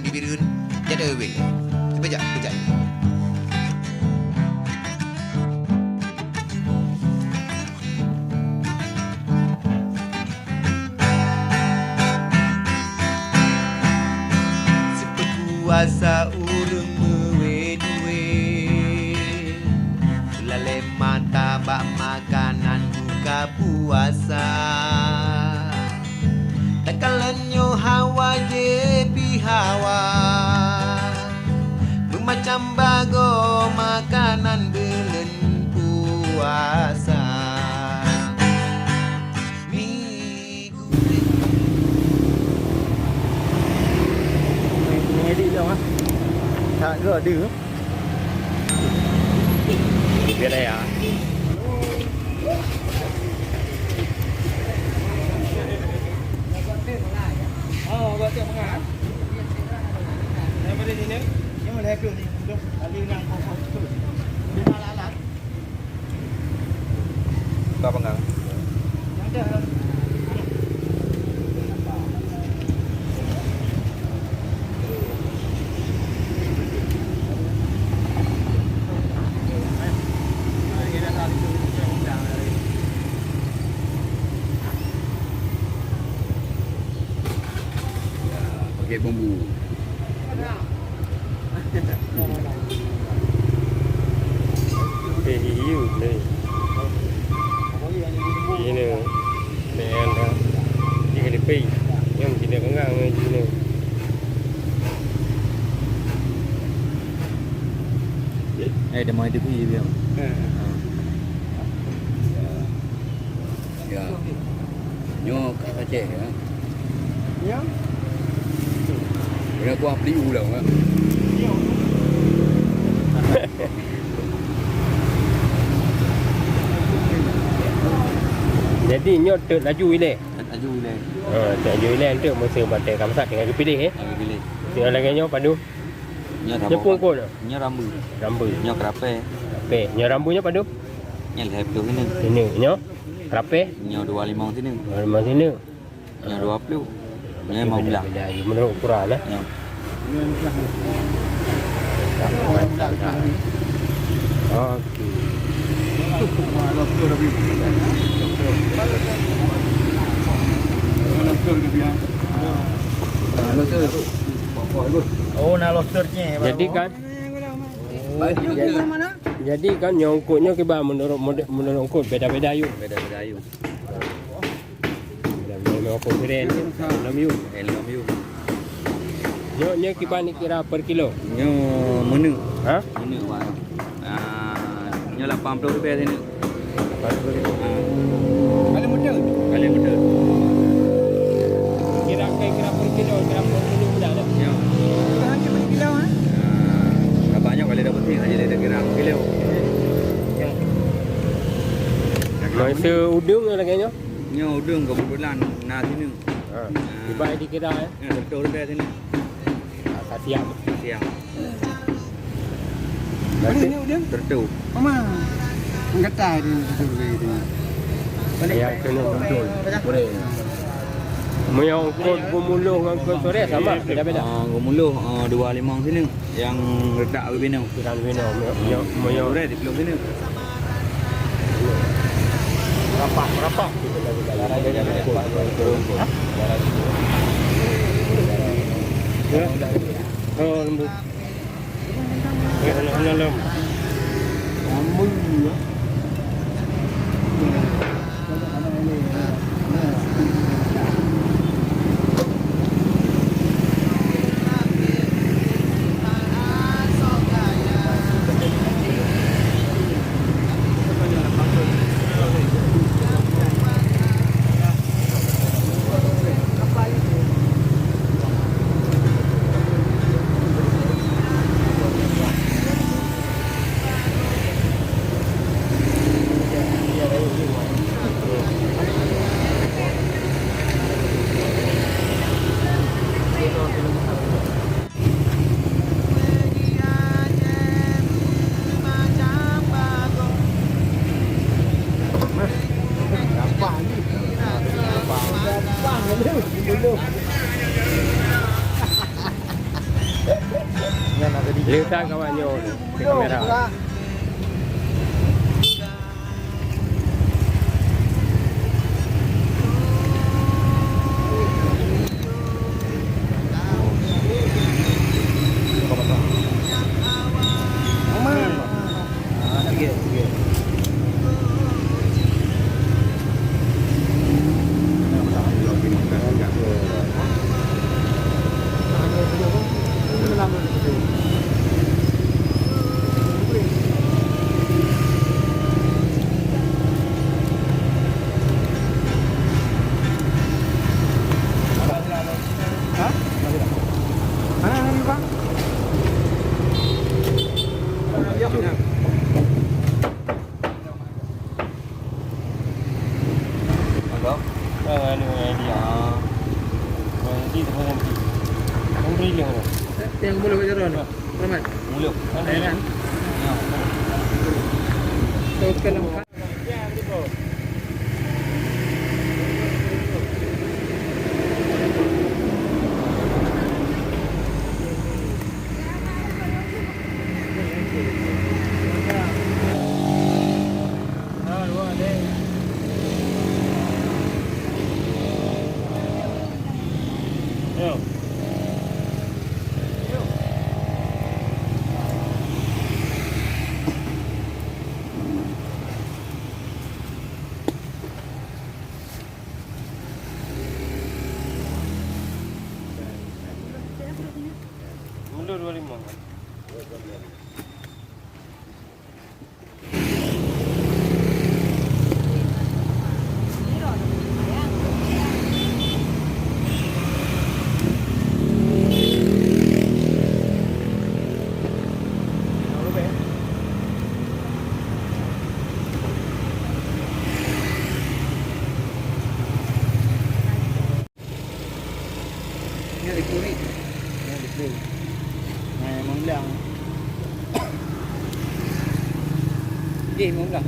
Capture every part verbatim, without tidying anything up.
Bireuen, jadeuh wéh. Beujak, beujak. Seupeukuasa ureuëng meuwé-duwé, lalée mata bak makanan buka puasa. Takalon nyoe hawa jih pih hawa, meumacam bagoe makanan buleuen puasa. Mi gurée. Mengedit dah, ah. Tak ke ada? Biar dah ya. Oh, buat tiap pengahan. Yang pada ni, ni. Yang mana tu ni? Tu, ada yang kosong tu. Lima lalat. Buka panggang. Yang dah lah. Ya, pakai bumbu. Eh, hiu ni. Ini. Ni ada. Ini lepi. Yang sini kenggang ni sini. Eh, dah main tepi dia. Ha. Ya. Nyoe ka Aceh, ya. Ya. Kena kuah peliu lah, ya. Jadi nyoe teuk laju ilée. Laju ilée. Ha, teuk laju ilée tu mesti batée kamsat tinggal dipiléh, eh. Tinggal dipiléh. Tinggal lagée nyoe padu. Nyoe Nyoe pungkot tu? Nyoe rambu. Rambu. Nyoe kerapé. Kerapé. Nyoe rambu nyoe padu? Nyoe lhèe ploh sini. Sini. Nyoe kerapé? Nyoe dua limong sini. Dua limong sini. Nyoe dua ploh. Nyoe lima belas. Beda, beda. Menurut ukuran, eh? Ya. Oke. Oh, na lobster cek. Jadi kan, jadi kan nyongkotnya kiban menurut mode-, menurut nyongkot beda-beda yuk. Beda-beda yuk. Lom yum. Nyoe, nyoe kiban kira per kilo? Nyoe meuneuk. Ha? Meuneuk, Wan. Ah, nyoe lapan ploh ribèe sineuk. Lapan ploh ribèe. Ah. Kali muda? Kali muda. Kira, kira per kilo, kira per kilo muda tu. Ya. Kira hanya per kilo, ha? Ah, banyak kali dah putih, hanya dia kira per kilo. Ya. Masa udang lagi nyoe? Nyoe udang kebetulan na sini. Ha. Tiba dikira, eh? Ya, betul dah sini. Ah, siap. Siap. Mana ni udang? Tertu. Mama. Menggetai dia betul dia. Yang kena betul. Boleh. Meunyoe eungkot Geumuloh ngon eungkot Sore sama, beda-beda. Ah, Geumuloh, ah, dua limong sini. Yang redak Wibino. Redak Wibino. Meunyoe, meunyoe Sore di Pulau sini. Rapak, rapak. Ya. Oh, lembut. Eh, anak-anak lom. Lama, ya. Lihat kawan nyoe di kamera. Halo? Ah, anu, idea. Ah. Oh, nanti tu nanti. Yang beri dia mana? Yang boleh baca doang. Selamat. Mulut. Kan? Ya. Teruskan. Mundur dua lima. Nyoe di kurit. Nyoe di kurit. Nah, memang bilang. Eh, memang bilang.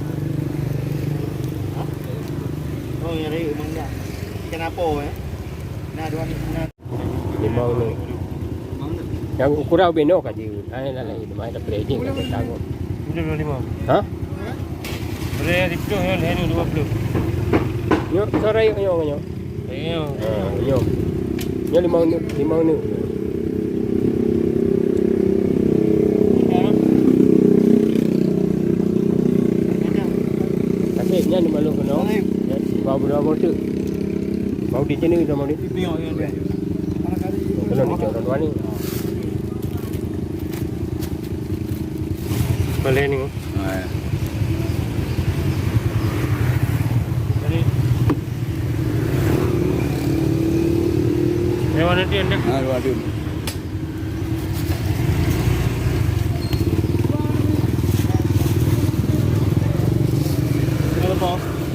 Hah? Oh, nyari memang bilang. Ikan apa, eh? Nah, dua ni, nah. Limong ni. Nyang ukuran ubé noh ka jeuet. Hai, nak lain. Mai dah trading, dah tanggung. Udah dua lima. Hah? Boleh ya, dipluh ya, lhèe nyoe dua puluh. Nyoe, sore yuk, nyoe, nyoe. Iya. Ha, nyoe. Nyoe limong ni, limong ni. Tapi nyan limong puluh kena. Ya, dua puluh dua tu. Bau di sini sama ni. Tengok, ya, ya. Kalau ni cok dua ni. Boleh ni. Ha, ya. Lewat nanti anda. Ha, lewat nanti.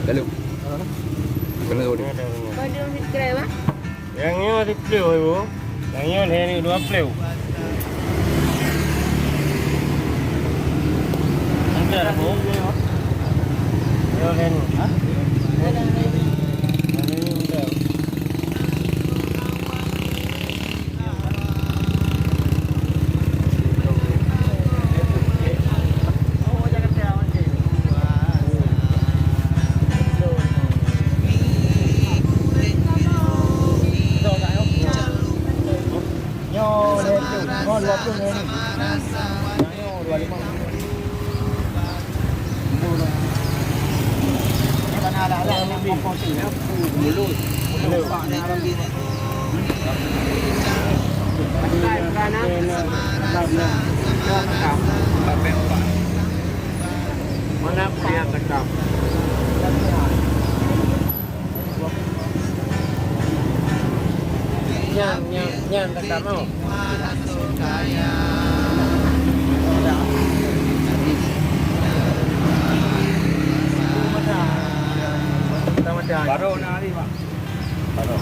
Lalu. Kena tu. Ada, ada. Nyang nyoe siplôh ribu. Nyang nyoe lhèe nyoe dua ploh. Ada dah, Bu. Nyoe lhèe nyoe. Ha? Lhèe nyoe. Nyoe lhèe ploh, nyoe dua ploh lhèe ni. Nyoe dua lima. Nyan, nyan, nyan, tak mau. Baru nak hari, Pak. Baru.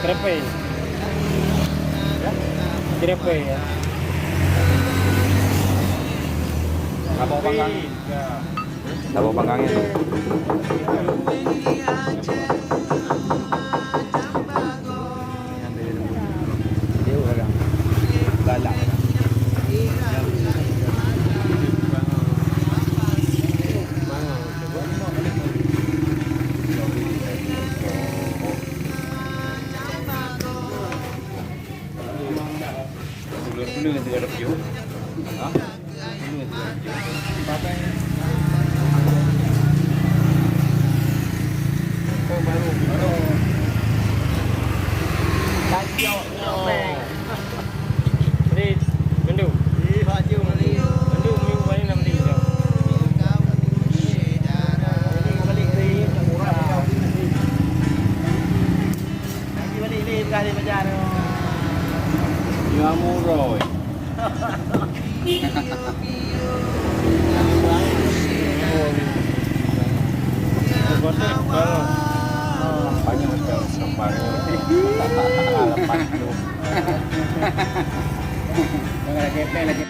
Krepe. Krepe, ya. Apa panggang? Saboh panggang nyan. Dulu tiga ratus tujuh. Ha? Dulu tiga ratus tujuh. Baru, baru. Tanjung Lopeng. Beli bendu. Ih, baju beli. Bendu minggu ni nak beli. Beli, beli, beli, murah. Lagi balik ni, bukan ni bajar. Lima muroi. Banyak macam gambar. Lepas tu. Lagi, lagi.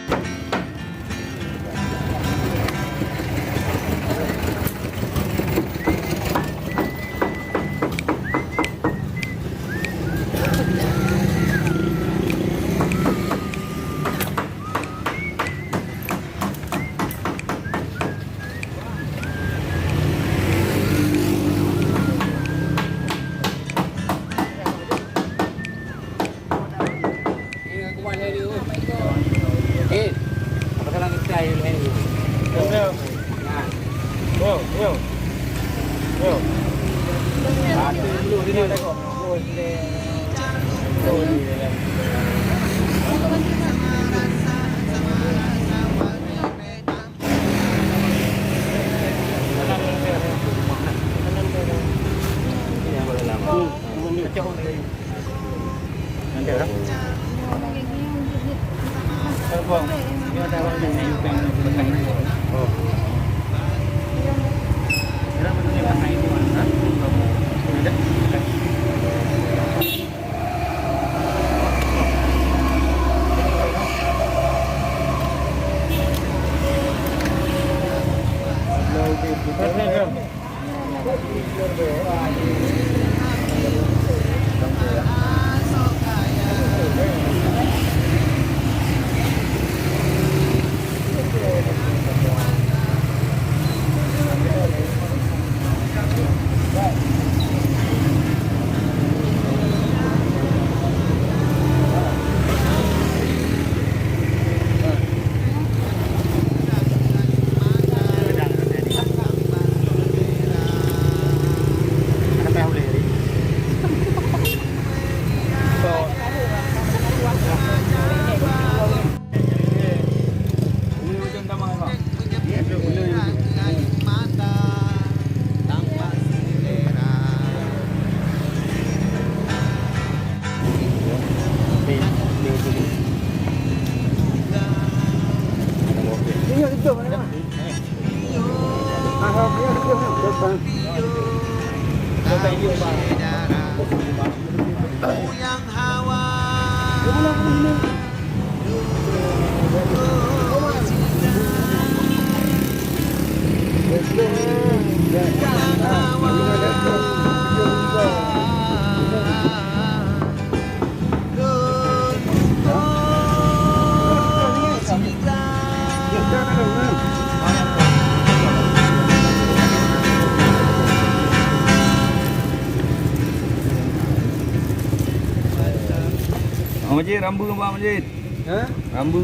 Abang Majid, rambu nampak, Abang Majid? Ha? Rambu.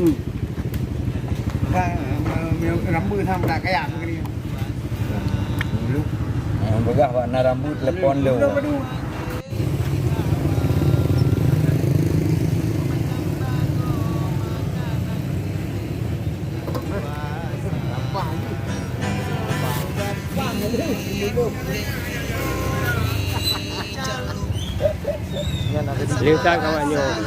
Ka, rambu sama tak kayak begini. Dulu. Yang peugah warna rambu telepon lu. Dulu, dulu. Liutan kawan nyoe.